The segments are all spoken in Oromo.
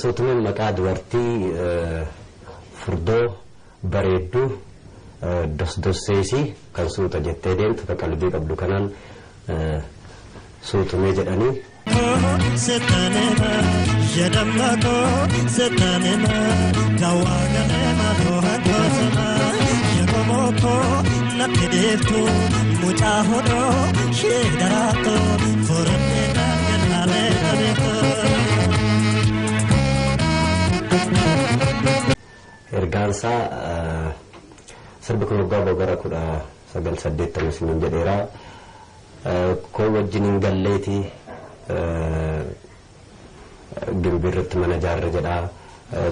Suutumeen maqaa dubartii furdoo bareedduu dosdosseesii kan suuta jettee deemtu kan qalbii qabdu kanaan suutumee jedhanii. Ergaansaa sirbi kun waggaa gara 1980 isiniin jedheera. Koo wajjin hin galleeti Gimbii irratti mana ijaarra jedha.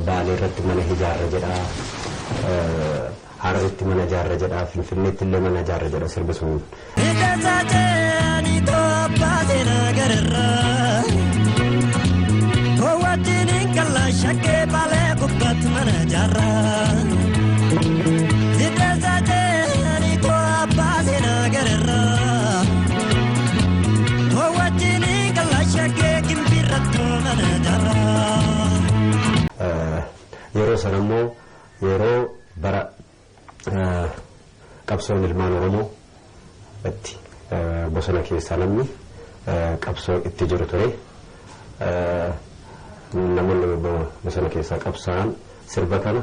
Baalee irratti mana ijaarra jedha. Hararitti mana ijaarra jedha. Finfinneetti illee mana ijaarra jedha sirbi sun. Yeroo sana immoo yeroo bara qabsoon ilmaan Oromoo itti bosona keessaa namni qabsoo itti jiru ture. Namoonni bosona keessaa qabsaa'an sirba kana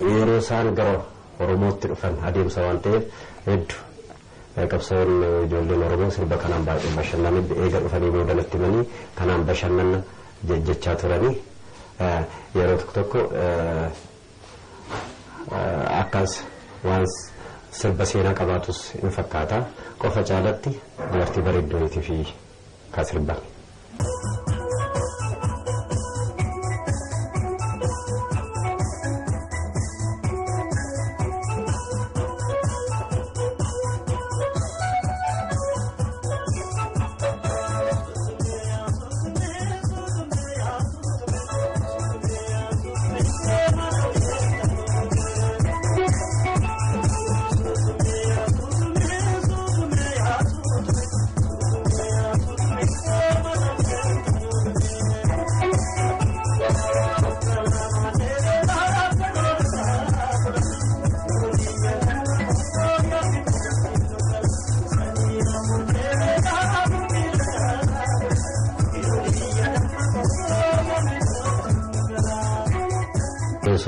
yeroo isaan gara Oromootti dhufan adeemsa waan ta'eef hedduu qabsoon ijoolleen Oromoo sirba kanaan baay'ee bashannanan eega dhufanii booda natti himanii kanaan bashannana jechaa turanii. Yeroo tokko tokko akkas waan sirba seenaa qabaatus hin fakkaata. Qofa caalatti dubartii bareedduu fi kan sirban.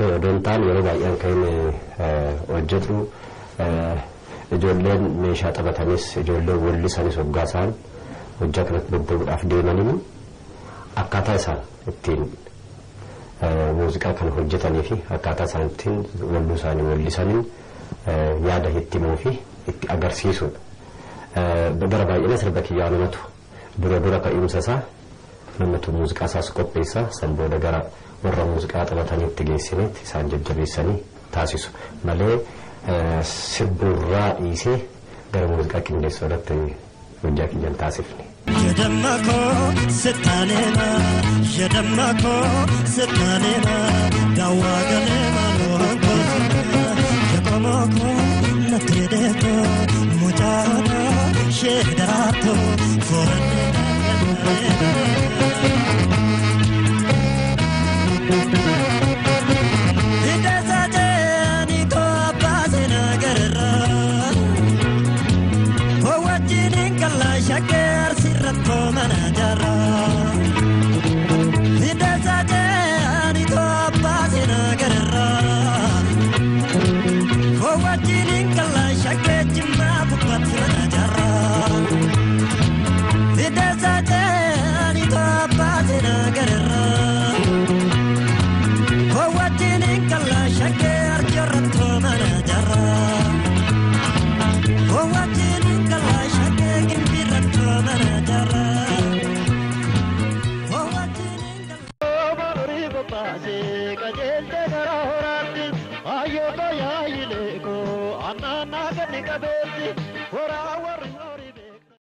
Odoon ta'an yeroo baay'een kan inni hojjetu ijoolleen meeshaa taphatanis ijoolleen wallisanis hoggaa isaan hojjaa kanatti bobba'uudhaaf deemanii akkaataa isaan ittiin muuziqaa kana hojjetanii fi akkaataa isaan ittiin walluu isaanii wallisaniin yaada itti himuu fi itti agarsiisudha. Gara baay'ina sirba kiyyaa namatu dura dura ka'umsa isaa namatu muuziqaa isaas qopheessa san booda gara warra muuziqaa taphataniitti geessinetti isaan jajjabeessanii taasisu malee sirburraa dhiisee gara muuziqaa qindeessuu irratti hojjaa kiyyan taasifne. Ayo ko ya ile ko anana ganni kabetti.